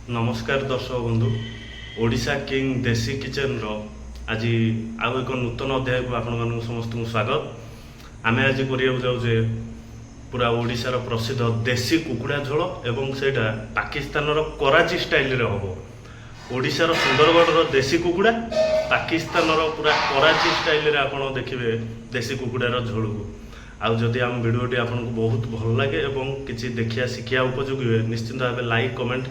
ନମସ୍କାର ଦର୍ଶକ ବନ୍ଧୁ, ଓଡ଼ିଶା କିଙ୍ଗ ଦେଶୀ କିଚେନର ଆଜି ଆଉ ଏକ ନୂତନ ଅଧ୍ୟାୟକୁ ଆପଣମାନଙ୍କୁ ସମସ୍ତଙ୍କୁ ସ୍ୱାଗତ। ଆମେ ଆଜି କରିବାକୁ ଯାଉଛେ ପୁରା ଓଡ଼ିଶାର ପ୍ରସିଦ୍ଧ ଦେଶୀ କୁକୁଡ଼ା ଝୋଳ ଏବଂ ସେଇଟା ପାକିସ୍ତାନର କରାଚି ଷ୍ଟାଇଲରେ ହେବ। ଓଡ଼ିଶାର ସୁନ୍ଦରଗଡ଼ର ଦେଶୀ କୁକୁଡ଼ା, ପାକିସ୍ତାନର ପୁରା କରାଚି ଷ୍ଟାଇଲରେ ଆପଣ ଦେଖିବେ ଦେଶୀ କୁକୁଡ଼ାର ଝୋଳକୁ। ଆଉ ଯଦି ଆମ ଭିଡ଼ିଓଟି ଆପଣଙ୍କୁ ବହୁତ ଭଲ ଲାଗେ ଏବଂ କିଛି ଦେଖିବା ଶିଖିବା ଉପଯୋଗୀ ହୁଏ, ନିଶ୍ଚିନ୍ତ ଭାବେ ଲାଇକ୍, କମେଣ୍ଟ,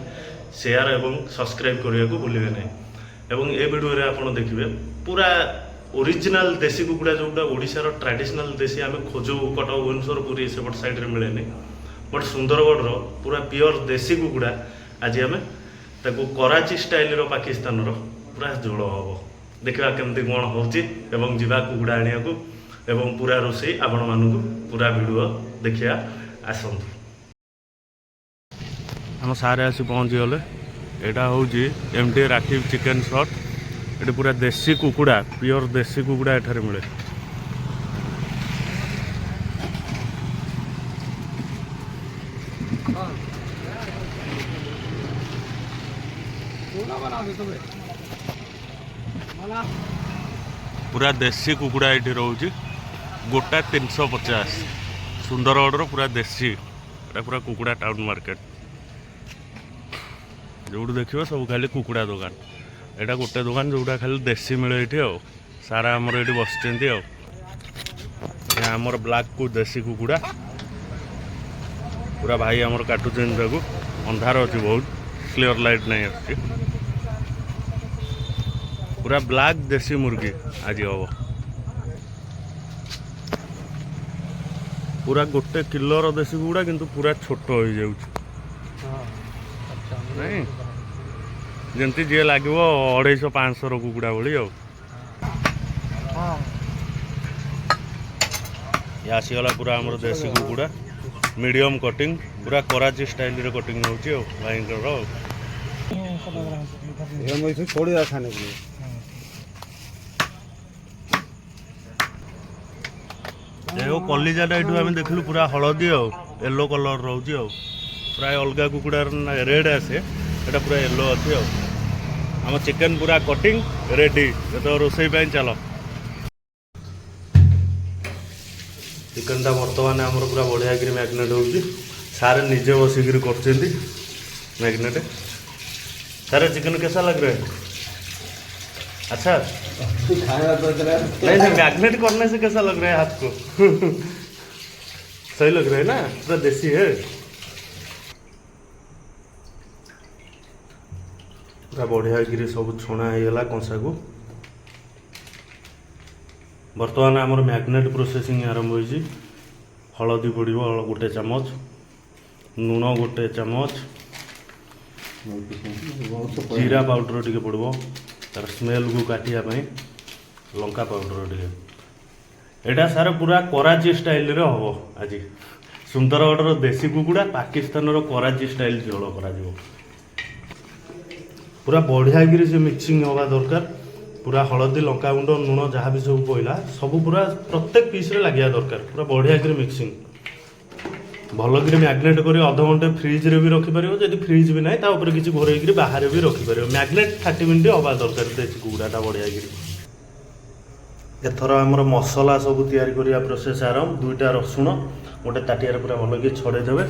ସେୟାର ଏବଂ ସବସ୍କ୍ରାଇବ୍ କରିବାକୁ ଭୁଲିବେ ନାହିଁ। ଏବଂ ଏ ଭିଡ଼ିଓରେ ଆପଣ ଦେଖିବେ ପୁରା ଓରିଜିନାଲ ଦେଶୀ କୁକୁଡ଼ା, ଯେଉଁଟା ଓଡ଼ିଶାର ଟ୍ରାଡିସନାଲ ଦେଶୀ ଆମେ ଖୋଜୁ, କଟକ, ଭୁବନେଶ୍ୱର, ପୁରୀ ସେପଟ ସାଇଡ଼ରେ ମିଳେନି। ବଟ୍ ସୁନ୍ଦରଗଡ଼ର ପୁରା ପିଓର ଦେଶୀ କୁକୁଡ଼ା, ଆଜି ଆମେ ତାକୁ କରାଚି ଷ୍ଟାଇଲର ପାକିସ୍ତାନର ପୁରା ଝୋଳ ହେବ। ଦେଖିବା କେମିତି କ'ଣ ହେଉଛି ଏବଂ ଯିବା କୁକୁଡ଼ା ଆଣିବାକୁ ଏବଂ ପୁରା ରୋଷେଇ ଆପଣମାନଙ୍କୁ ପୁରା ଭିଡ଼ିଓ ଦେଖିବା। ଆସନ୍ତୁ, ଆମ ସାର୍ ଆସି ପହଞ୍ଚିଗଲେ। ଏଇଟା ହେଉଛି ଏମ୍ ଡି ରାକିବ ଚିକେନ୍ ସପ୍। ଏଠି ପୁରା ଦେଶୀ କୁକୁଡ଼ା, ପିଓର ଦେଶୀ କୁକୁଡ଼ା ଏଠାରେ ମିଳେ। ପୁରା ଦେଶୀ କୁକୁଡ଼ା ଏଇଠି ରହୁଛି, ଗୋଟା 350। ସୁନ୍ଦରଗଡ଼ର ପୁରା ଦେଶୀ, ଏଇଟା ପୁରା କୁକୁଡ଼ା ଟାଉନ୍ ମାର୍କେଟ। ଯେଉଁଠି ଦେଖିବ ସବୁ ଖାଲି କୁକୁଡ଼ା ଦୋକାନ। ଏଇଟା ଗୋଟେ ଦୋକାନ ଯେଉଁଟା ଖାଲି ଦେଶୀ ମିଳେ ଏଇଠି। ଆଉ ସାରା ଆମର ଏଇଠି ବସିଛନ୍ତି। ଆଉ ଏ ଆମର ବ୍ଲାକ୍କୁ ଦେଶୀ କୁକୁଡ଼ା ପୁରା ଭାଇ ଆମର କାଟୁଛନ୍ତି ତାକୁ। ଅନ୍ଧାର ଅଛି ବହୁତ, କ୍ଲିଅର ଲାଇଟ୍ ନାହିଁ ଆସୁଛି। ପୁରା ବ୍ଲାକ୍ ଦେଶୀ ମୁର୍ଗୀ ଆଜି ହବ। ପୁରା 1 କିଲୋର ଦେଶୀ କୁକୁଡ଼ା, କିନ୍ତୁ ପୁରା ଛୋଟ ହେଇଯାଉଛି। ନାଇଁ, ଯେମିତି ଯିଏ ଲାଗିବ 250 500ର କୁକୁଡ଼ା ଭଳି। ଆଉ ଇଏ ଆସିଗଲା ପୁରା ଆମର ଦେଶୀ କୁକୁଡ଼ା, ମିଡ଼ିୟମ୍ କଟିଂ, ପୁରା କରାଚି ଷ୍ଟାଇଲରେ କଟିଂ ହେଉଛି ଆଉ ଭାଇଙ୍କର ଆଉ। ये मैं इसे छोड़ दिया खाने के लिए। ଯାଇ ହଉ, କଲିଜାଟା ଏଇଠୁ ଆମେ ଦେଖିଲୁ ପୁରା ହଳଦୀ ଆଉ ୟେଲୋ କଲର୍ ରହୁଛି। ଆଉ ପ୍ରାୟ ଅଲଗା କୁକୁଡ଼ାର ରେଡ଼୍ ଆସେ, ଏଇଟା ପୁରା ୟେଲୋ ଅଛି। ଆଉ ଆମ ଚିକେନ୍ ପୁରା କଟିଂ ରେଡ଼ି, ତ ରୋଷେଇ ପାଇଁ ଚାଲ। ଚିକେନଟା ବର୍ତ୍ତମାନ ଆମର ପୁରା ବଢ଼ିଆକିରି ମ୍ୟାରିନେଟ୍ ହେଉଛି। ସାର୍ ନିଜେ ବସିକିରି କରୁଛନ୍ତି ମ୍ୟାରିନେଟ୍। ସାର୍, ଚିକେନ कैसा लग रहा है? अच्छा? खाने तो चला। नहीं, मैरिनेट करने से कैसा लग रहा है हाथ को? सही लग रहा है ना? पूरा देसी है। ପୁରା ବଢ଼ିଆ କିରି ସବୁ ଛଣା ହେଇଗଲା କଂସାକୁ। ବର୍ତ୍ତମାନ ଆମର ମ୍ୟାରିନେଟ୍ ପ୍ରୋସେସିଂ ଆରମ୍ଭ ହୋଇଛି। ହଳଦୀ ପଡ଼ିବ 1 ଚାମଚ, ଲୁଣ 1 ଚାମଚ, ଜିରା ପାଉଡ଼ର ଟିକେ ପଡ଼ିବ ତାର ସ୍ମେଲକୁ କାଟିବା ପାଇଁ, ଲଙ୍କା ପାଉଡ଼ର ଟିକେ। ଏଇଟା ସାର୍ ପୁରା କରାଚି ଷ୍ଟାଇଲରେ ହେବ ଆଜି। ସୁନ୍ଦରଗଡ଼ର ଦେଶୀ କୁକୁଡ଼ା, ପାକିସ୍ତାନର କରାଚି ଷ୍ଟାଇଲ ଝୋଳ କରାଯିବ। ପୁରା ବଢ଼ିଆକିରି ସେ ମିକ୍ସିଂ ହେବା ଦରକାର। ପୁରା ହଳଦୀ, ଲଙ୍କାଗୁଣ୍ଡ, ଲୁଣ ଯାହା ବି ସବୁ ପଇଲା, ସବୁ ପୁରା ପ୍ରତ୍ୟେକ ପିସ୍ରେ ଲାଗିବା ଦରକାର। ପୁରା ବଢ଼ିଆକିରି ମିକ୍ସିଂ ଭଲକିରି ମ୍ୟାରିନେଟ୍ କରି ଅଧଘଣ୍ଟେ ଫ୍ରିଜ୍ରେ ବି ରଖିପାରିବ। ଯଦି ଫ୍ରିଜ୍ ବି ନାହିଁ, ତା ଉପରେ କିଛି ଘୋରେଇକିରି ବାହାରେ ବି ରଖିପାରିବ। ମ୍ୟାରିନେଟ୍ 30 ମିନିଟ୍ ହେବା ଦରକାର ଦେଶୀ କୁକୁଡ଼ାଟା ବଢ଼ିଆକିରି। ଏଥର ଆମର ମସଲା ସବୁ ତିଆରି କରିବା ପ୍ରୋସେସ୍ ଆରମ୍ଭ। ଦୁଇଟା ରସୁଣ ଗୋଟେ ତାଟିଆରେ ପୁରା ଭଲକି ଛଡ଼େଇ ଦେବେ।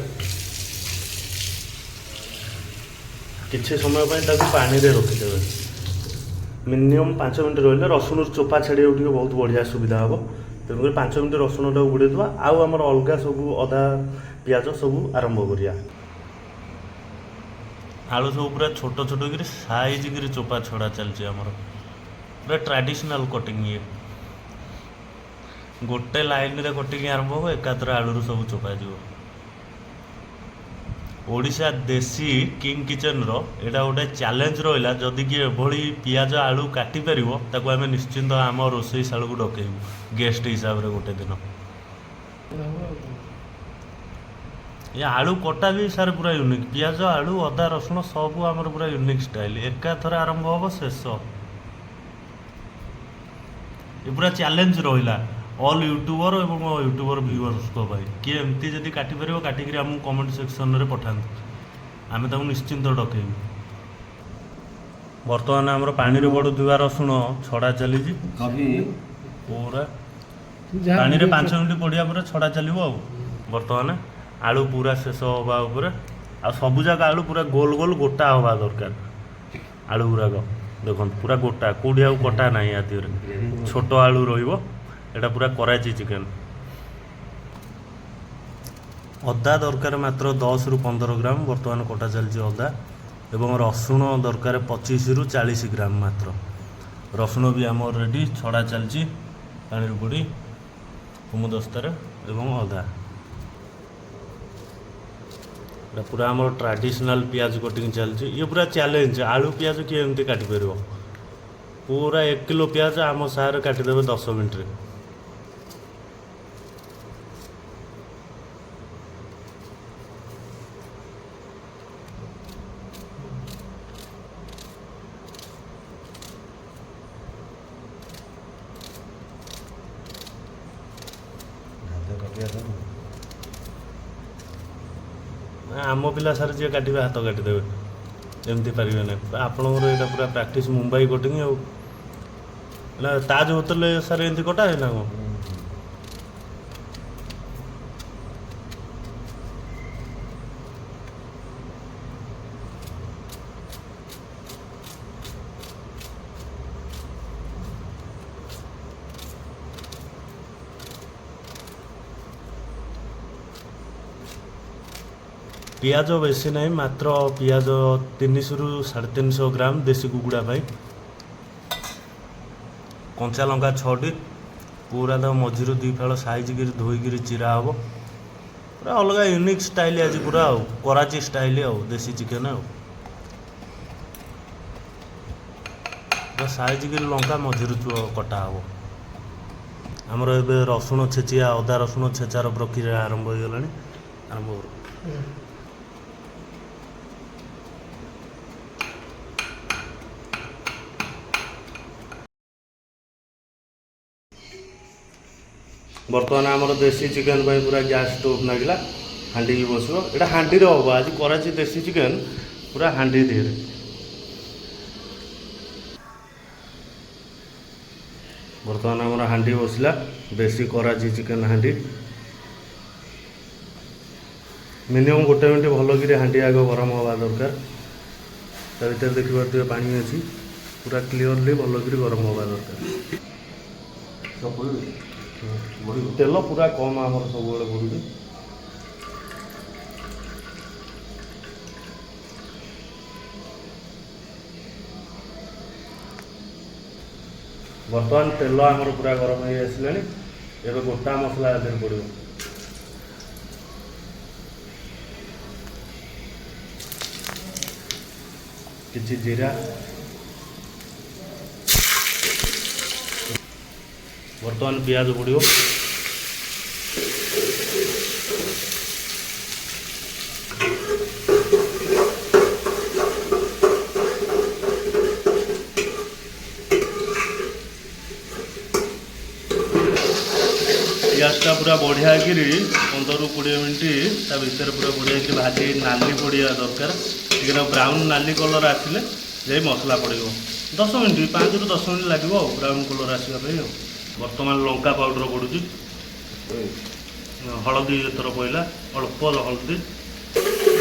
କିଛି ସମୟ ପାଇଁ ତାକୁ ପାଣିରେ ରଖିଦେବେ। ମିନିମମ୍ 5 ମିନିଟ୍ ରହିଲେ ରସୁଣର ଚୋପା ଛାଡ଼ିବାକୁ ଟିକେ ବହୁତ ବଢ଼ିଆ ସୁବିଧା ହେବ। ତେଣୁକରି 5 ମିନିଟ୍ ରସୁଣଟାକୁ ବୁଡ଼େଇ ଦେବା। ଆଉ ଆମର ଅଲଗା ସବୁ ଅଦା, ପିଆଜ ସବୁ ଆରମ୍ଭ କରିବା। ଆଳୁ ସବୁ ପୁରା ଛୋଟ ଛୋଟ କରି ସାଇଜ୍ କରି ଚୋପା ଛଡ଼ା ଚାଲିଛି ଆମର, ପୁରା ଟ୍ରାଡିସନାଲ୍ କଟିଂ ଇଏ। ଗୋଟେ ଲାଇନରେ କଟିଂ ଆରମ୍ଭ ହେବ, ଏକାଥରେ ଆଳୁରୁ ସବୁ ଚୋପା ଯିବ। ଓଡ଼ିଶା ଦେଶୀ କିଙ୍ଗ କିଚେନର ଏଇଟା ଗୋଟେ ଚ୍ୟାଲେଞ୍ଜ ରହିଲା। ଯଦି କିଏ ଏଭଳି ପିଆଜ ଆଳୁ କାଟିପାରିବ, ତାକୁ ଆମେ ନିଶ୍ଚିନ୍ତ ଆମ ରୋଷେଇ ଶାଳକୁ ଡକେଇବୁ ଗେଷ୍ଟ ହିସାବରେ ଗୋଟେ ଦିନ। ଏ ଆଳୁ କଟା ବି ସାର୍ ପୁରା ୟୁନିକ୍। ପିଆଜ, ଆଳୁ, ଅଦା, ରସୁଣ ସବୁ ଆମର ପୁରା ୟୁନିକ୍ ଷ୍ଟାଇଲ୍। ଏକାଥରେ ଆରମ୍ଭ ହେବ, ଶେଷ। ଏ ପୁରା ଚ୍ୟାଲେଞ୍ଜ ରହିଲା ଅଲ୍ ୟୁଟ୍ୟୁବର ଏବଂ ୟୁଟ୍ୟୁବର ଭିଉଅର୍ସଙ୍କ ପାଇଁ। କିଏ ଏମିତି ଯଦି କାଟିପାରିବ, କାଟିକିରି ଆମକୁ କମେଣ୍ଟ ସେକ୍ସନରେ ପଠାନ୍ତୁ, ଆମେ ତାକୁ ନିଶ୍ଚିନ୍ତ ଡକେଇବୁ। ବର୍ତ୍ତମାନ ଆମର ପାଣିରେ ପଡ଼ୁଥିବା ରସୁଣ ଛଡ଼ା ଚାଲିଛି। कभी ପୁରା ପାଣିରେ 5 ମିନିଟ୍ ପଡ଼ିବା ପରେ ଛଡ଼ା ଚାଲିବ। ଆଉ ବର୍ତ୍ତମାନ ଆଳୁ ପୁରା ଶେଷ ହେବା ଉପରେ। ଆଉ ସବୁ ଯାକ ଆଳୁ ପୁରା ଗୋଲ ଗୋଲ ଗୋଟା ହେବା ଦରକାର। ଆଳୁ ଗୁଡ଼ାକ ଦେଖନ୍ତୁ, ପୁରା ଗୋଟା, କେଉଁଠି ଆଉ କଟା ନାହିଁ ୟା ଦେହରେ। ଛୋଟ ଆଳୁ ରହିବ। ଏଇଟା ପୁରା କରାଚି ଚିକେନ୍। ଅଦା ଦରକାର ମାତ୍ର 10ରୁ 15 ଗ୍ରାମ। ବର୍ତ୍ତମାନ କଟା ଚାଲିଛି ଅଦା। ଏବଂ ରସୁଣ ଦରକାର 25ରୁ 40 ଗ୍ରାମ ମାତ୍ର। ରସୁଣ ବି ଆମର ରେଡ଼ି, ଛଡ଼ା ଚାଲିଛି ପାଣିରୁ ପଡ଼ି ହେମଦସ୍ତାରେ। ଏବଂ ଅଦା, ଏଇଟା ପୁରା ଆମର ଟ୍ରାଡ଼ିସନାଲ୍ ପିଆଜ କଟିଂ ଚାଲିଛି। ଇଏ ପୁରା ଚ୍ୟାଲେଞ୍ଜ। ଆଳୁ ପିଆଜ କିଏ ଏମିତି କାଟିପାରିବ? ପୁରା 1 କିଲୋ ପିଆଜ ଆମ ସାର୍ କାଟିଦେବେ 10 ମିନିଟ୍ରେ। हाथ कटिया था। ଆମ ପିଲା ସାର୍ ଯିଏ କାଟିବେ, ହାତ କାଟିଦେବେ, ଏମିତି ପାରିବେ ନାହିଁ। ଆପଣଙ୍କର ଏଇଟା ପୁରା ପ୍ରାକ୍ଟିସ୍, ମୁମ୍ବାଇ କଟିଂ। ଆଉ ନା ତାଜ ହୋଟେଲରେ ସାର୍ ଏମିତି କଟା ନା କ'ଣ? ପିଆଜ ବେଶୀ ନାହିଁ, ମାତ୍ର ପିଆଜ 300ରୁ 350 ଗ୍ରାମ ଦେଶୀ କୁକୁଡ଼ା ପାଇଁ। କଞ୍ଚା ଲଙ୍କା ଛଅଟି, ପୁରା ତା ମଝିରୁ ଦୁଇ ଫାଳ ସାଇଜ୍ କରି ଧୋଇକିରି ଚିରା ହେବ। ପୁରା ଅଲଗା ୟୁନିକ୍ ଷ୍ଟାଇଲ୍ ଆଜି ପୁରା, ଆଉ କରାଚି ଷ୍ଟାଇଲ୍ ଆଉ ଦେଶୀ ଚିକେନ୍। ଆଉ ପୁରା ସାଇଜ୍ କରି ଲଙ୍କା ମଝିରୁ କଟା ହେବ। ଆମର ଏବେ ରସୁଣ ଛେଚିଆ, ଅଦା ରସୁଣ ଛେଚାର ପ୍ରକ୍ରିୟା ଆରମ୍ଭ ହୋଇଗଲାଣି। ଆରମ୍ଭ କର। ବର୍ତ୍ତମାନ ଆମର ଦେଶୀ ଚିକେନ୍ ପାଇଁ ପୁରା ଗ୍ୟାସ୍ ଷ୍ଟୋଭ୍ ଲାଗିଲା, ହାଣ୍ଡିକି ବସିବ। ଏଇଟା ହାଣ୍ଡିରେ ହେବ ଆଜି କରାଚି ଦେଶୀ ଚିକେନ୍, ପୁରା ହାଣ୍ଡି ଦେହରେ। ବର୍ତ୍ତମାନ ଆମର ହାଣ୍ଡି ବସିଲା, ଦେଶୀ କରାଚି ଚିକେନ୍ ହାଣ୍ଡି। ମିନିମମ୍ ଗୋଟେ ମିନିଟ୍ ଭଲକିରି ହାଣ୍ଡି ଆଗ ଗରମ ହେବା ଦରକାର। ତା ଭିତରେ ଦେଖିପାରୁଥିବେ ପାଣି ଅଛି। ପୁରା କ୍ଲିଅରଲି ଭଲକିରି ଗରମ ହେବା ଦରକାର। ତେଲ ପୁରା କମ୍ ଆମର ସବୁବେଳେ ପଡ଼ୁଛି। ବର୍ତ୍ତମାନ ତେଲ ଆମର ପୁରା ଗରମ ହେଇ ଆସିଲାଣି। ଏବେ ଗୋଟା ମସଲା ଏଥିରେ ପଡ଼ିବ। କିଛି ଜିରା, ବର୍ତ୍ତମାନ ପିଆଜ ପଡ଼ିବ। ପିଆଜଟା ପୁରା ବଢ଼ିଆ କିରି 15ରୁ 20 ମିନିଟ୍ ତା ଭିତରେ ପୁରା ବଢ଼ିଆ କିରି ଭାଜି ନାଲି ପଡ଼ିବା ଦରକାର। ଟିକେ ବ୍ରାଉନ୍ ନାଲି କଲର୍ ଆସିଲେ ଯାଇ ମସଲା ପଡ଼ିବ। 10 ମିନିଟ୍, 5ରୁ 10 ମିନିଟ୍ ଲାଗିବ ଆଉ ବ୍ରାଉନ୍ କଲର୍ ଆସିବା ପାଇଁ। ଆଉ ବର୍ତ୍ତମାନ ଲଙ୍କା ପାଉଡ଼ର ପଡ଼ୁଛି। ହଳଦୀ ଏଥର ପଡ଼ିଲା, ଅଳ୍ପ ହଳଦୀ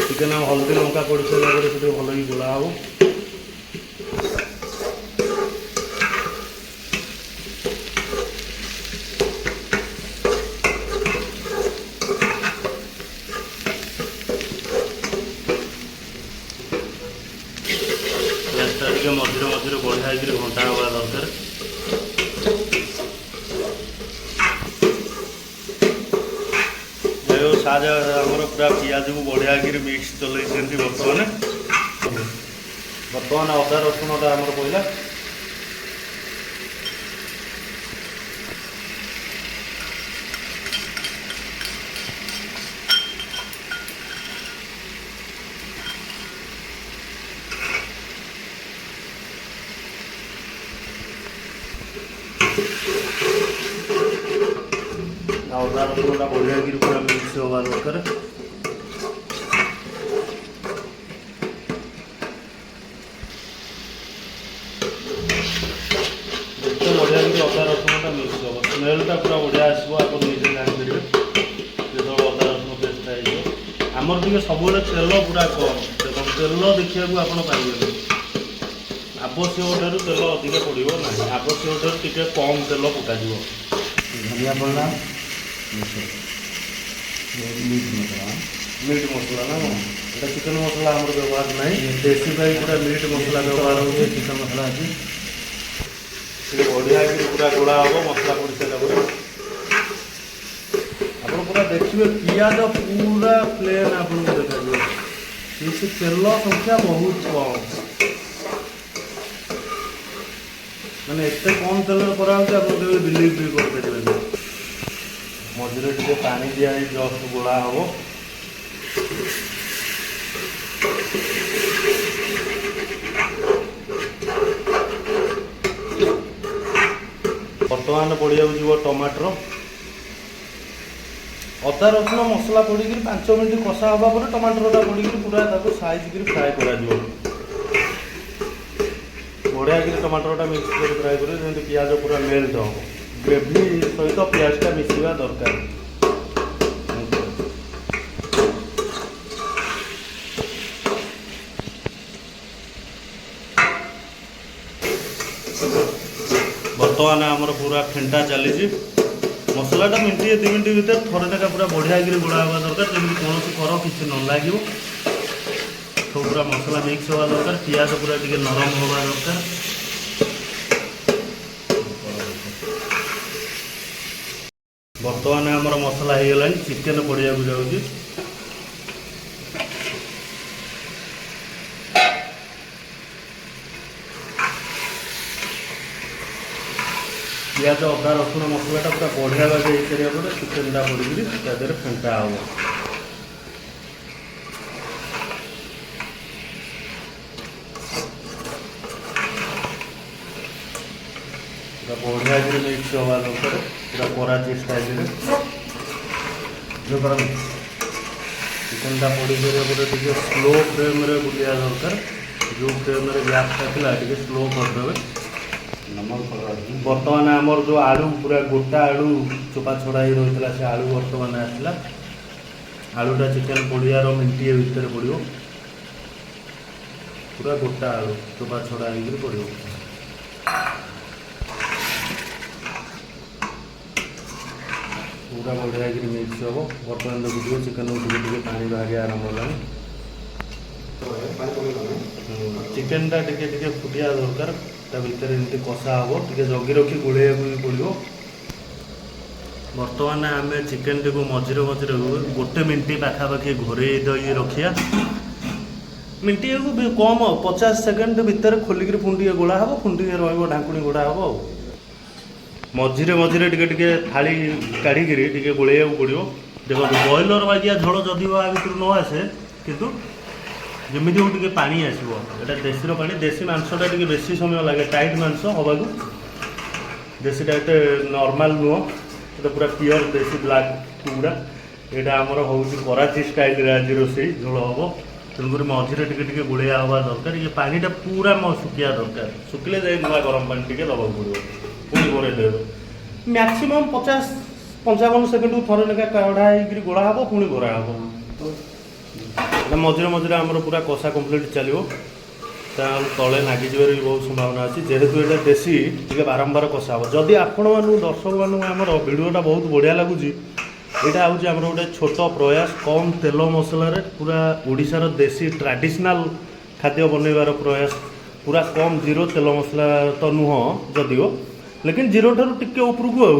ଟିକେ ନା। ହଳଦୀ ଲଙ୍କା ପଡ଼ି ସାରିଲା ପରେ ସେଥିରେ ଭଲକି ଗୋଳା ହେବ। ପିଆଜଟା ଟିକେ ମଝିରେ ମଝିରେ ବଢ଼ିଆ ହେଇକିରି ଘଣ୍ଟା ହେବା ଦରକାର। ଯାଇ ହଉ, ସାହାଯ୍ୟ ଆମର ପୁରା ପିଆଜକୁ ବଢ଼ିଆ କିରି ମିକ୍ସ ଚଲେଇଛନ୍ତି। ବର୍ତ୍ତମାନ ବର୍ତ୍ତମାନ ଅଦା ରସୁଣଟା ଆମର ପଡ଼ିଲା। ଅଦା ରସୁଣଟା ବଢ଼ିଆ କିରି ପୁରା ମିକ୍ସ ହେବା ଦରକାର। ସ୍ମେଲ୍ଟା ପୁରା ବଢ଼ିଆ ଆସିବ, ଆପଣ ନିଜେ ଜାଣିପାରିବେ ଯେତେବେଳେ ଅଦା ରସୁଣ ପେଷ୍ଟଟା ହେଇଯିବ। ଆମର ଟିକେ ସବୁବେଳେ ତେଲ ପୁରା କମ୍। ଦେଖନ୍ତୁ, ତେଲ ଦେଖିବାକୁ ଆପଣ ପାଇବେନି। ଆବଶ୍ୟକ ଠାରୁ ତେଲ ଅଧିକ ପଡ଼ିବ ନାହିଁ, ଆବଶ୍ୟକ ଠାରୁ ଟିକେ କମ୍ ତେଲ ପକାଯିବ। ଧନିଆ ପଡ଼ିଲା, ମିଟ୍ ମସଲା। ମିଟ୍ ମସଲା ନା କ'ଣ ଏଟା? ଚିକେନ୍ ମସଲା ଆମର ବ୍ୟବହାର ନାହିଁ। ଦେଶୀ ପାଇଁ ପୁରା ମିଟ୍ ମସଲା ବ୍ୟବହାର ହେଉଛି। ଚିକେନ୍ ମସଲା ଅଛି। ଟିକେ ବଢ଼ିଆ ହେଇକିରି ପୁରା ଗୋଳା ହେବ। ମସଲା ପଡ଼ି ସାରିଲା ପରେ ଆପଣ ପୁରା ଦେଖିବେ, ପିଆଜ ପୁରା ପ୍ଲେନ୍ ଆପଣଙ୍କୁ ଦେଖାଯିବ, କିନ୍ତୁ ତେଲ ସଂଖ୍ୟା ବହୁତ କମ୍। ମାନେ ଏତେ କମ୍ ତେଲରେ କରାହେଉଛି, ଆପଣ କେବେ ବିଲିଭ୍ ବି କରିପାରିବେନି। ମଝିରେ ଟିକେ ପାଣି ଦିଆ ହେଇ ଜଷ୍ଟ ଗୋଳା ହେବ। ବର୍ତ୍ତମାନ ପଡ଼ିବାକୁ ଯିବ ଟମାଟର। ଅଦା ରସୁଣ ମସଲା ପଡ଼ିକିରି 5 ମିନିଟ୍ କଷା ହେବା ପରେ ଟମାଟରଟା ପଡ଼ିକିରି ପୁରା ତାକୁ ସାଇଜ୍ କରି ଫ୍ରାଏ କରାଯିବ। ବଢ଼ିଆ କରି ଟମାଟରଟା ମିକ୍ସ କରି ଫ୍ରାଏ କରିବେ, ଯେମିତି ପିଆଜ ପୁରା ମେଲ୍ଟ ହେବ। ଗ୍ରେଭି ସହିତ ପିଆଜଟା ମିଶିବା ଦରକାର। ବର୍ତ୍ତମାନ ଆମର ପୁରା ଫେଣ୍ଟା ଚାଲିଛି। ମସଲାଟା ମିନିଟ୍ 2 ମିନିଟ୍ ଭିତରେ ଥରେ ଲେଖା ପୁରା ବଢ଼ିଆ କିରି ଗୋଳା ହେବା ଦରକାର, ଯେମିତି କୌଣସି କର କିଛି ନ ଲାଗିବ। ସବୁ ପୁରା ମସଲା ମିକ୍ସ ହେବା ଦରକାର। ପିଆଜ ପୁରା ଟିକେ ନରମ ହେବା ଦରକାର। ବର୍ତ୍ତମାନ ଆମର ମସଲା ହେଇଗଲାଣି, ଚିକେନ ପଡ଼ିବାକୁ ଯାଉଛି। ପିଆଜ, ଅଦା, ରସୁଣ ମସଲାଟା ପୁରା ବଢ଼ିଆ ଭାବେ ହେଇସାରିବା ପରେ ଚିକେନଟା ପଡ଼ିକିରି ତା ଦେହରେ ଫେଣ୍ଟା ହେବ। ପୁରା ବଢ଼ିଆ କରି ମିକ୍ସ ହେବା ଦରକାର, ପୁରା କରାଚି ଷ୍ଟାଇଲରେ। ଯୋଉ କରନ୍ତୁ। ଚିକେନଟା ପଡ଼ି ସାରିବା ପରେ ଟିକେ ସ୍ଲୋ ଫ୍ଲେମ୍ରେ ବୁଲିବା ଦରକାର। ଯେଉଁ ଫ୍ଲେମ୍ରେ ଗ୍ୟାସ୍ଟା ଥିଲା, ଟିକେ ସ୍ଲୋ କରିଦେବେ। ନମକ ପଡ଼ିଲା। ବର୍ତ୍ତମାନ ଆମର ଯେଉଁ ଆଳୁ, ପୁରା ଗୋଟା ଆଳୁ ଚୋପା ଛଡ଼ା ହେଇ ରହିଥିଲା, ସେ ଆଳୁ ବର୍ତ୍ତମାନ ଆସିଲା। ଆଳୁଟା ଚିକେନ ପଡ଼ିବାର ମିନିଟିଏ ଭିତରେ ପଡ଼ିବ। ପୁରା ଗୋଟା ଆଳୁ ଚୋପା ଛଡ଼ା ହେଇକିରି ପଡ଼ିବ। ପୁରା ବଢ଼ିଆ ହେଇକିରି ମିକ୍ସ ହେବ। ବର୍ତ୍ତମାନ ଦେଖୁଥିବେ, ଚିକେନରୁ ଟିକେ ଟିକେ ପାଣି ବାହାରିବା ଆରମ୍ଭ ହେଲାଣି। ପାଣି ପକେଇଗଲେ। ଚିକେନଟା ଟିକେ ଟିକେ ଫୁଟିବା ଦରକାର। ତା ଭିତରେ ଏମିତି କଷା ହେବ, ଟିକେ ଜଗି ରଖି ଗୋଳେଇବାକୁ ବି ପଡ଼ିବ। ବର୍ତ୍ତମାନ ଆମେ ଚିକେନଟିକୁ ମଝିରେ ମଝିରେ ଗୋଟେ ମିନିଟ୍ ପାଖାପାଖି ଘୋରେଇ ଦେଇ ରଖିବା। ମିନିଟିକୁ ବି କମ୍ ଆଉ 50 ସେକେଣ୍ଡ ଭିତରେ ଖୋଲିକିରି ପୁଣି ଟିକେ ଗୋଳା ହେବ, ପୁଣି ଟିକେ ରହିବ, ଢାଙ୍କୁଣୀ ଘୋଡ଼ା ହେବ। ଆଉ ମଝିରେ ମଝିରେ ଟିକେ ଟିକେ ଥାଳି କାଢ଼ିକିରି ଟିକେ ଗୋଳେଇବାକୁ ପଡ଼ିବ। ଦେଖନ୍ତୁ, ବ୍ରଏଲର ବାଗିଆ ଝୋଳ ଯଦି ଆ ଭିତରୁ ନ ଆସେ, କିନ୍ତୁ ଯେମିତି ହଉ ଟିକେ ପାଣି ଆସିବ। ଏଇଟା ଦେଶୀର ପାଣି। ଦେଶୀ ମାଂସଟା ଟିକେ ବେଶୀ ସମୟ ଲାଗେ ଟାଇଟ୍ ମାଂସ ହେବାକୁ। ଦେଶୀଟା ଏତେ ନର୍ମାଲ ନୁହଁ, ଏଟା ପୁରା ପିଓର ଦେଶୀ ବ୍ଲାକ୍ କୁକୁଡ଼ା। ଏଇଟା ଆମର ହେଉଛି କରାଚି ଷ୍ଟାଇଲରେ ଆଜି ରୋଷେଇ ଝୋଳ ହେବ। ତେଣୁକରି ମଝିରେ ଟିକେ ଟିକେ ଗୋଳେଇଆ ହେବା ଦରକାର। ଇଏ ପାଣିଟା ପୁରା ଶୁଖିବା ଦରକାର। ଶୁଖିଲେ ଯାଇ ନୂଆ ଗରମ ପାଣି ଟିକେ ଦେବାକୁ ପଡ଼ିବ। ପୁଣି ଘୋଡ଼େଇ ଦେବେ। ମ୍ୟାକ୍ସିମମ୍ 50-55 ସେକେଣ୍ଡକୁ ଥରେ ଲେଖା କାଢ଼ା ହେଇକିରି ଗୋଳା ହେବ, ପୁଣି ଘୋରା ହେବ। ଏଟା ମଝିରେ ମଝିରେ ଆମର ପୁରା କଷା କମ୍ପ୍ଲିଟ୍ ଚାଲିବ। ତା ତଳେ ଲାଗିଯିବାର ବି ବହୁତ ସମ୍ଭାବନା ଅଛି। ଯେହେତୁ ଏଇଟା ଦେଶୀ, ଟିକେ ବାରମ୍ବାର କଷା ହେବ। ଯଦି ଆପଣମାନଙ୍କୁ, ଦର୍ଶକମାନଙ୍କୁ ଆମର ଭିଡ଼ିଓଟା ବହୁତ ବଢ଼ିଆ ଲାଗୁଛି, ଏଇଟା ହେଉଛି ଆମର ଗୋଟେ ଛୋଟ ପ୍ରୟାସ, କମ୍ ତେଲ ମସଲାରେ ପୁରା ଓଡ଼ିଶାର ଦେଶୀ ଟ୍ରାଡ଼ିସନାଲ୍ ଖାଦ୍ୟ ବନେଇବାର ପ୍ରୟାସ। ପୁରା କମ୍, ଜିରୋ ତେଲ ମସଲା ତ ନୁହଁ ଯଦିଓ, ଲେକିନ୍ ଜିରୋ ଠାରୁ ଟିକେ ଉପରକୁ। ଆଉ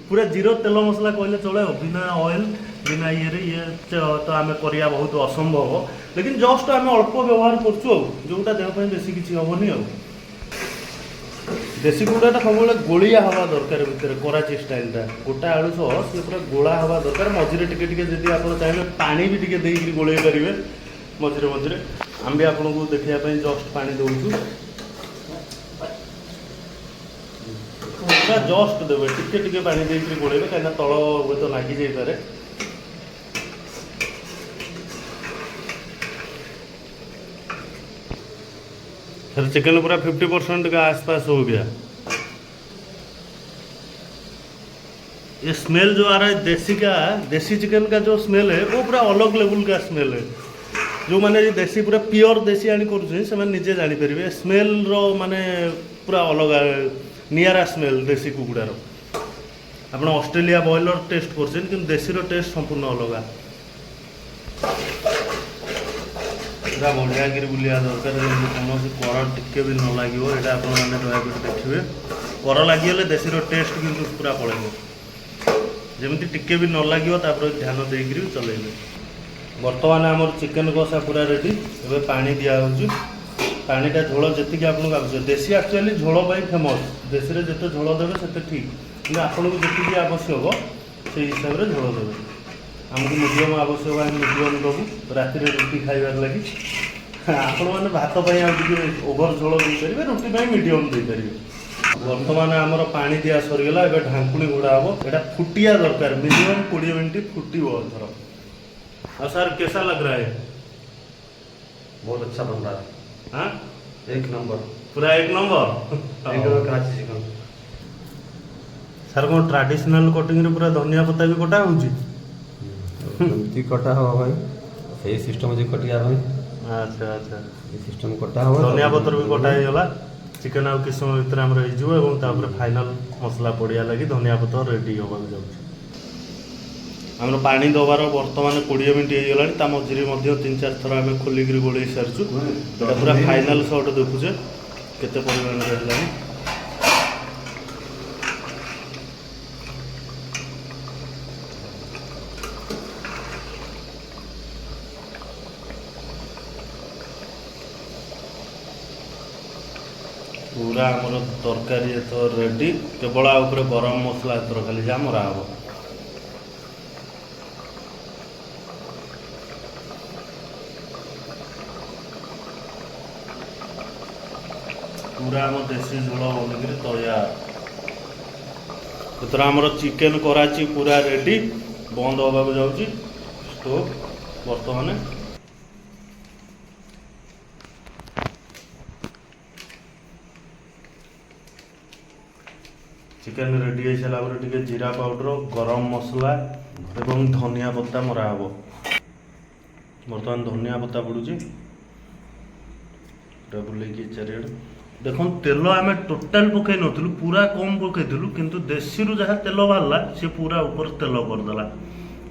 ପୁରା ଜିରୋ ତେଲ ମସଲା କହିଲେ ଚଳେ। ଆଉ ବିନା ଅଏଲ୍, ବିନା ଇଏରେ ଇଏ ତ ଆମେ କରିବା ବହୁତ ଅସମ୍ଭବ। ଲେକିନ୍ ଜଷ୍ଟ ଆମେ ଅଳ୍ପ ବ୍ୟବହାର କରୁଛୁ, ଆଉ ଯେଉଁଟା ଦେହ ପାଇଁ ବେଶୀ କିଛି ହେବନି। ଆଉ ଦେଶୀ କୁକୁଡ଼ାଟା ସବୁବେଳେ ଗୋଳିଆ ହେବା ଦରକାର ଭିତରେ। କରାଚି ଷ୍ଟାଇଲଟା ଗୋଟା ଆଳୁ ସହ ସିଏ ପୁରା ଗୋଳା ହେବା ଦରକାର। ମଝିରେ ଟିକେ ଟିକେ ଯଦି ଆପଣ ଚାହିଁବେ, ପାଣି ବି ଟିକେ ଦେଇକିରି ଗୋଳେଇ ପାରିବେ ମଝିରେ ମଝିରେ। ଆମେ ବି ଆପଣଙ୍କୁ ଦେଖିବା ପାଇଁ ଜଷ୍ଟ ପାଣି ଦେଉଛୁ। ପୁରା ଜଷ୍ଟ ଦେବେ, ଟିକେ ଟିକେ ପାଣି ଦେଇକିରି ଗୋଳେଇବେ, କାହିଁକିନା ତଳ ହୁଏତ ଲାଗି ଯାଇପାରେ। सर, चिकन पूरा 50% के आसपास हो गया। ये स्मेल जो आ रहा है देसी का, देसी चिकन का जो स्मेल है, वो पूरा अलग लेवल का स्मेल है। ଯେଉଁମାନେ ଦେଶୀ, ପୁରା ପିଓର ଦେଶୀ ଆଣି କରୁଛନ୍ତି, ସେମାନେ ନିଜେ ଜାଣିପାରିବେ ସ୍ମେଲ୍ର, ମାନେ ପୁରା ଅଲଗା ନିଆରା ସ୍ମେଲ୍ ଦେଶୀ କୁକୁଡ଼ାର। ଆପଣ ଅଷ୍ଟ୍ରେଲିଆ ବ୍ରଏଲର ଟେଷ୍ଟ କରୁଛନ୍ତି, କିନ୍ତୁ ଦେଶୀର ଟେଷ୍ଟ ସମ୍ପୂର୍ଣ୍ଣ ଅଲଗା। ପୁରା ବଢ଼ିଆକିରି ବୁଲିବା ଦରକାର, ଯେମିତି କୌଣସି କର ଟିକେ ବି ନ ଲାଗିବ। ଏଇଟା ଆପଣମାନେ ଦୟାକରି ଦେଖିବେ। କର ଲାଗିଗଲେ ଦେଶୀର ଟେଷ୍ଟ କିନ୍ତୁ ପୁରା ପଳେଇବ। ଯେମିତି ଟିକେ ବି ନ ଲାଗିବ, ତାପରେ ଧ୍ୟାନ ଦେଇକିରି ଚଲେଇବେ। ବର୍ତ୍ତମାନ ଆମର ଚିକେନ୍ କଷା ପୁରା ରେଡ଼ି। ଏବେ ପାଣି ଦିଆହେଉଛି। ପାଣିଟା ଝୋଳ ଯେତିକି ଆପଣଙ୍କୁ ଆବଶ୍ୟକ। ଦେଶୀ ଆକ୍ଚୁଆଲି ଝୋଳ ପାଇଁ ଫେମସ୍। ଦେଶୀରେ ଯେତେ ଝୋଳ ଦେବେ ସେତେ ଠିକ୍, କିନ୍ତୁ ଆପଣଙ୍କୁ ଯେତିକି ଆବଶ୍ୟକ ସେଇ ହିସାବରେ ଝୋଳ ଦେବେ। ଆମକୁ ମିଡ଼ିୟମ୍ ଆବଶ୍ୟକ, ଆମେ ମିଡ଼ିୟମ୍ ଦେବୁ ରାତିରେ ରୁଟି ଖାଇବାର ଲାଗି। ଆପଣମାନେ ଭାତ ପାଇଁ ଆଉ ଟିକେ ଓଭର ଝୋଳ ଦେଇପାରିବେ, ରୁଟି ପାଇଁ ମିଡ଼ିୟମ୍ ଦେଇପାରିବେ। ବର୍ତ୍ତମାନ ଆମର ପାଣି ଦିଆ ସରିଗଲା। ଏବେ ଢାଙ୍କୁଣି ଘୋଡ଼ା ହେବ। ଏଇଟା ଫୁଟିବା ଦରକାର, ମିନିମମ୍ 20 ମିନିଟ୍ ଫୁଟିବ ଏଥର। ଆଉ ସାର୍, कैसा लग रहा है? बहुत अच्छा बन रहा है। हाँ। एक नंबर। ପୁରା ଏକ ନମ୍ବର। एक नंबर कराची चिकन। ସାର୍, କ'ଣ ଟ୍ରାଡିସନାଲ କଟିଂରେ ପୁରା ଧନିଆ ପତା ବି କଟା ହେଉଛି? ଯେମିତି କଟା ହବ ଭାଇ, ସେଇ ସିଷ୍ଟମ ଯେ କଟିବା ଭାଇ। ଆଚ୍ଛା। ଏଇ ସିଷ୍ଟମ କଟା ହବ। ଧନିଆ ପତ୍ର ବି କଟା ହେଇଗଲା। ଚିକେନ୍ ଆଉ କିଛି ସମୟ ଭିତରେ ଆମର ହେଇଯିବ ଏବଂ ତାପରେ ଫାଇନାଲ ମସଲା ପଡ଼ିବା ଲାଗି ଧନିଆ ପତ୍ର ରେଡ଼ି ହେବାକୁ ଯାଉଛି। ଆମର ପାଣି ଦେବାର ବର୍ତ୍ତମାନ 20 ମିନିଟ୍ ହେଇଗଲାଣି। ତା ମଝିରେ ମଧ୍ୟ ତିନି ଚାରି ଥର ଆମେ ଖୋଲିକିରି ଗୋଳେଇ ସାରିଛୁ। ଏଇଟା ପୁରା ଫାଇନାଲ ସଟ୍ ଦେଖୁଛେ କେତେ ପରିମାଣରେ ହେଲାଣି। ପୁରା ଆମର ତରକାରୀ ଏଥର ରେଡ଼ି। କେବଳ ଆ ଉପରେ ଗରମ ମସଲା ଏଥର ଖାଲି ଯାହା ମରା ହେବ। ପୁରା ଆମ ଦେଶୀ ଝୋଳ ବନିକିରି ତୟାର। ଏଥର ଆମର ଚିକେନ୍ କରାଚି ପୁରା ରେଡ଼ି। ବନ୍ଦ ହେବାକୁ ଯାଉଛି ଷ୍ଟୋଭ୍ ବର୍ତ୍ତମାନ। ଚିକେନ୍ ରେଡ଼ି ହେଇସାରିଲା ପରେ ଟିକେ ଜିରା ପାଉଡ଼ର, ଗରମ ମସଲା ଏବଂ ଧନିଆ ପତ୍ତା ମରା ହେବ। ବର୍ତ୍ତମାନ ଧନିଆ ପତ୍ତା ପଡ଼ୁଛି ପୁରା ବୁଲେଇକି ଚାରିଆଡ଼େ। ଦେଖନ୍ତୁ, ତେଲ ଆମେ ଟୋଟାଲ ପକାଇ ନଥିଲୁ, ପୁରା କମ୍ ପକାଇଥିଲୁ, କିନ୍ତୁ ଦେଶୀରୁ ଯାହା ତେଲ ବାହାରିଲା ସେ ପୁରା ଉପରେ ତେଲ କରିଦେଲା।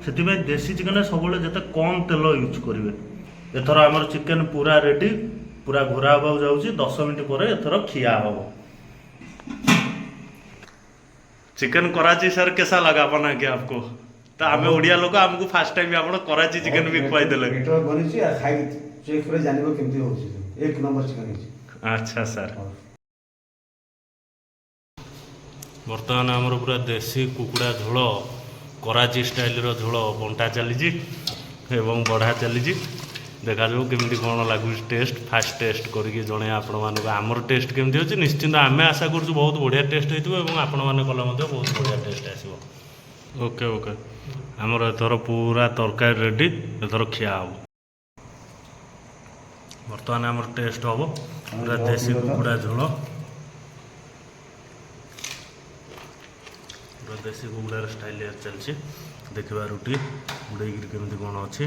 ସେଥିପାଇଁ ଦେଶୀ ଚିକେନରେ ସବୁବେଳେ ଯେତେ କମ୍ ତେଲ ୟୁଜ୍ କରିବେ। ଏଥର ଆମର ଚିକେନ୍ ପୁରା ରେଡ଼ି, ପୁରା ଘୋରା ହେବାକୁ ଯାଉଛି। 10 ମିନିଟ୍ ପରେ ଏଥର ଖିଆ ହେବ। ଚିକେନ୍ କରାଚି ସାର୍, कैसा लगा बना के आपको? ତ ଆମେ ଓଡ଼ିଆ ଲୋକ, ଆମକୁ ଫାର୍ଷ୍ଟ ଟାଇମ୍ ଆପଣ କରାଚି ଚିକେନ୍ ବି ଖୁଆଇଦେଲେ। ବେଟର ବନିଛି ଆଉ ଖାଇକି ଚେକ୍ କରି ଜାଣିବ କେମିତି ହେଉଛି। ଏକ ନମ୍ବର ଚିକେନ୍ ହେଇଛି। ଆଚ୍ଛା ସାର୍। ବର୍ତ୍ତମାନ ଆମର ପୁରା ଦେଶୀ କୁକୁଡ଼ା ଝୋଳ, କରାଚି ଷ୍ଟାଇଲର ଝୋଳ ବଣ୍ଟା ଚାଲିଛି ଏବଂ ବଢ଼ା ଚାଲିଛି। ଦେଖାଯାଉ କେମିତି କ'ଣ ଲାଗୁଛି ଟେଷ୍ଟ। ଫାଷ୍ଟ ଟେଷ୍ଟ କରିକି ଜଣେଇବା ଆପଣମାନଙ୍କୁ ଆମର ଟେଷ୍ଟ କେମିତି ଅଛି। ନିଶ୍ଚିନ୍ତ ଆମେ ଆଶା କରୁଛୁ ବହୁତ ବଢ଼ିଆ ଟେଷ୍ଟ ହେଇଥିବ ଏବଂ ଆପଣମାନେ କଲେ ମଧ୍ୟ ବହୁତ ବଢ଼ିଆ ଟେଷ୍ଟ ଆସିବ। ଓକେ, ଆମର ଏଥର ପୁରା ତରକାରୀ ରେଡ଼ି। ଏଥର ଖିଆ ହେବ। ବର୍ତ୍ତମାନ ଆମର ଟେଷ୍ଟ ହେବ ପୁରା ଦେଶୀ କୁକୁଡ଼ା ଝୋଳ। ପୁରା ଦେଶୀ କୁକୁଡ଼ାର ଷ୍ଟାଇଲ୍ ଚାଲିଛି। ଦେଖିବା ରୁଟି ବୁଡ଼େଇକିରି କେମିତି କ'ଣ ଅଛି।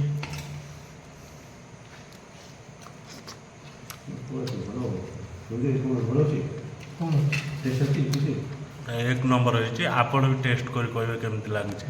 ଭଲ ଅଛି, ଟେଷ୍ଟ ଅଛି କିଛି। ଏକ ନମ୍ବର ହେଇଛି। ଆପଣ ବି ଟେଷ୍ଟ କରି କହିବେ କେମିତି ଲାଗୁଛି।